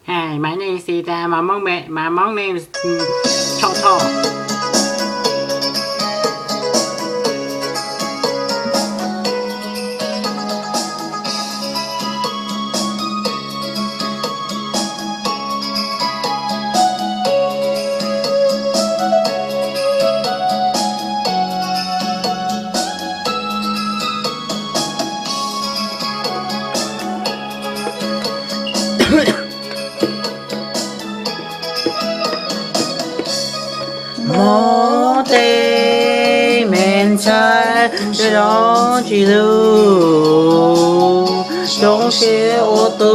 Hey, my name is Sita, my mom, my mom name is Chok Chok. มองเต็มแม่นใส จะร้องที่ลูก จงเสียโอตู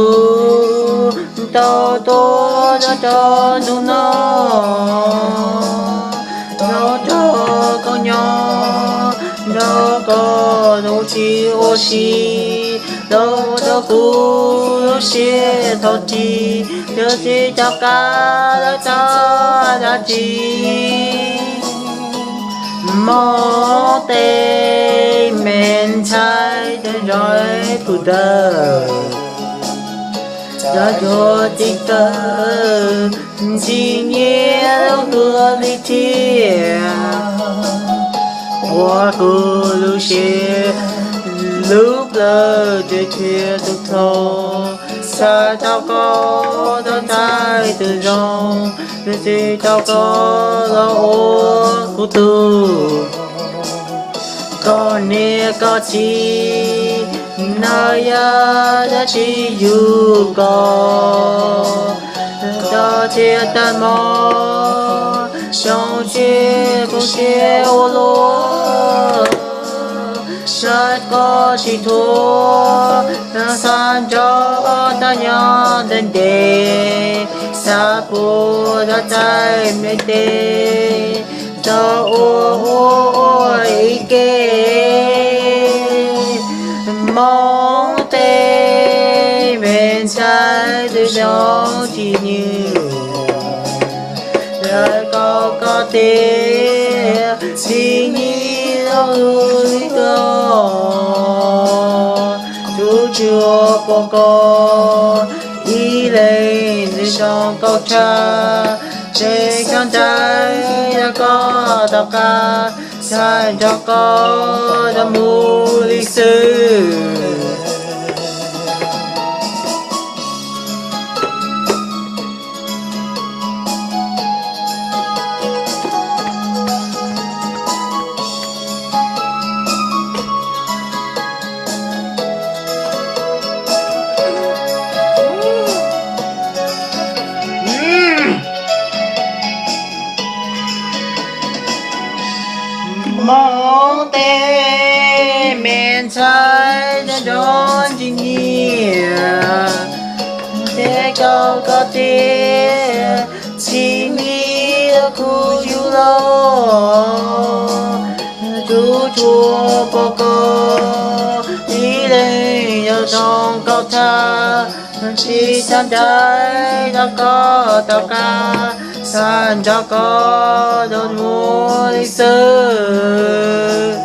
tau tuaj nyob rau hnub no, nrog rau koj nyob, nrog koj hnub tsis ua si, nrog rau kuv lub siab thaum ris, yog tsis rov qab lawm txhob dab tsi. Mog tej me ntxhais, cov ntsoj pus dawb, cov cuag txiv tawv, ntxim nyiam lub hwj li thiab, ua kuv lub siab lub plawv ces thiaj tu dhau. Xav tau koj tau ntxhais tus zoo, tsis tau koj los ua kuv tug. Koj niam koj txiv, nws yog dab tsi yug koj, koj thiaj tag hmo, zoo siab khuv siab ua luaj. Saib koj tsis thuam, xav nrog koj nyob ntev ntev, xav puas tau ntxhais me tes, tau ua ua ua ib ke. Mog tej me ntxhais, tus zoo tsis nyiam, yog koj koj tiag, tsis nyiam lub hwj li koj. Tub tsuas pom koj, ib leeg ntxim zoo nkauj tshaj, tseem xav ncaim nrog koj tom qab, xav nrog koj mus li xwb. Mog tej me ntxhais, cov ntsoj tsis nyiam, yog koj koj tiag, tsis nyiam kuv yug los. Tub tsuas pom koj, ib leeg ntxim zoo nkauj tshaj, tsis xav ncaim nrog koj tom qab, xav nrog koj mus li xwb.